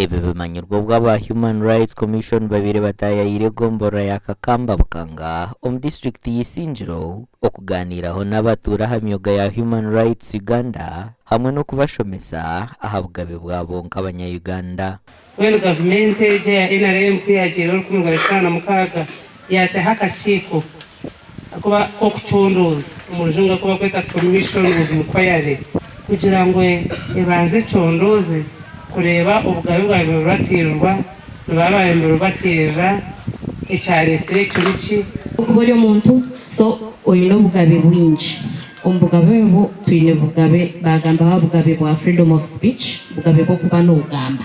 Ebi bimanyirwe obu aba Human Rights Commission babaire bataayaayire egomborora ya Kakamba Bukanga omu disiturikiti ya Isingiro okugaaniiraho n'abatuura aha myoga ya Human Rights Uganda hamwe n'okubashomesa aha bugabe bwabo nk'abanya Uganda. Mbwenu gavumenti egyo eya NRM ku yaagiireho 2006, yaataho akakiiko k'okucondooza, omu rujungu aku barikweta Commission of Inquiry, kugira ngu ebanze econdooze kureeba obugabe bwabaire nibubatiirirwa, nibaba baabaire nibubatiirira, ekyareetsire ekyo niki? Okuba ori omuntu so oine obugabe bwingi. Omu bugabe obwo twine obugabe, baagambaho aha bugabe bwa freedom of speech, obugabe bw'okuba noogamba.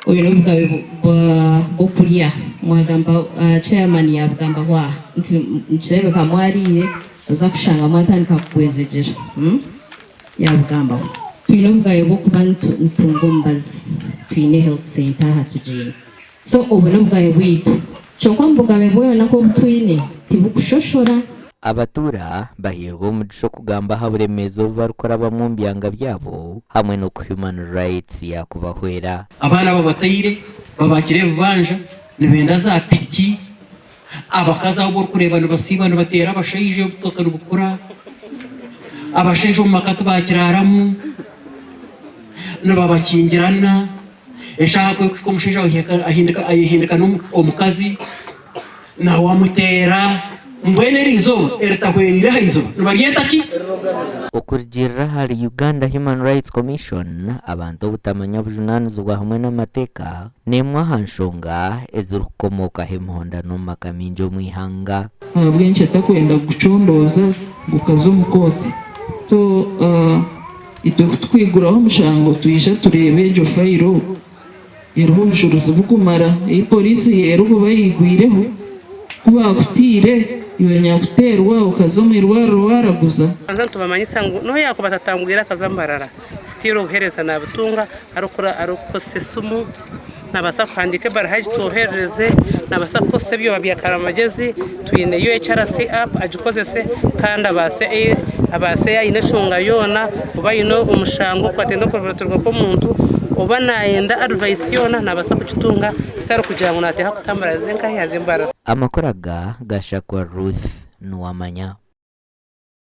Oine obugabe bw'okurya, mwagamba, chairman yaabugambaho aha nti nikireebeka mwariire oza kushanga mwatandika kugwezegyera, yaabugambaho. Twine obugabe bw'okuba nitutunga omubazi, twine health centre aha tugiine. So obu n'obugabe bwaitu. Kyonka omu bugabe bwona obu twine tibukushoshora. Abatuura bahairwe omugisha okugamba aha buremeezi obu barikurabamu omu byanga byabo hamwe n'oku Human Rights yaakubahwera. Abaana babataire babakire ebibanja nibenda za piki, abakazi abu orikureeba nibasiiba nibateera abashaija obutoka nibukura, abashaija omu maka tibakiraaramu, nibabakingirana. Eshaaha ku erikuhika omushaija ayehindika omukazi nawe amuteera. Mbwenu eri izooba eritahwereire aha iziba nibaryeta ki? Okurugiirira ahari Uganda Human Rights Commission, abantu obutamanya bujunaanizibwa hamwe n'amateeka n'emwe aha nshonga ezirikukomookaho emihondano omu maka maingi omu ihanga. Ahabw'enki atakwenda kugucondooza gukaza omu kooti? So Itwe ku tukwiguraho omushango twija tureeba egyo fayiro eriho obujurizi bukumara ei poriisi erikuba eyigwireho. Ku baakutaire iwe nyakuteerwa okaza omu irwariro waaraguza. Banza nitubamanyisa ngu n'obu yaakuba atatangwire akaza Mbarara, sitiiri obuheereza naabutunga arikukozesa esimu, naabaasa kuhandiika ebaruha agitwoherereze, naabaasa kukozesa ebyoma bya karimagezi, twine UHRC app agikozese kandi abaase abaase aine enshonga yoona oba aine omushango ogukwataine n'okureeberwa kw'omuntu oba naayenda advice yoona naabaasa kugitunga kitari kugira ngu naateekwa kutambura aze nkahi aze Mbarara. Amakuru aga gashakwa Ruth Nuwamanya.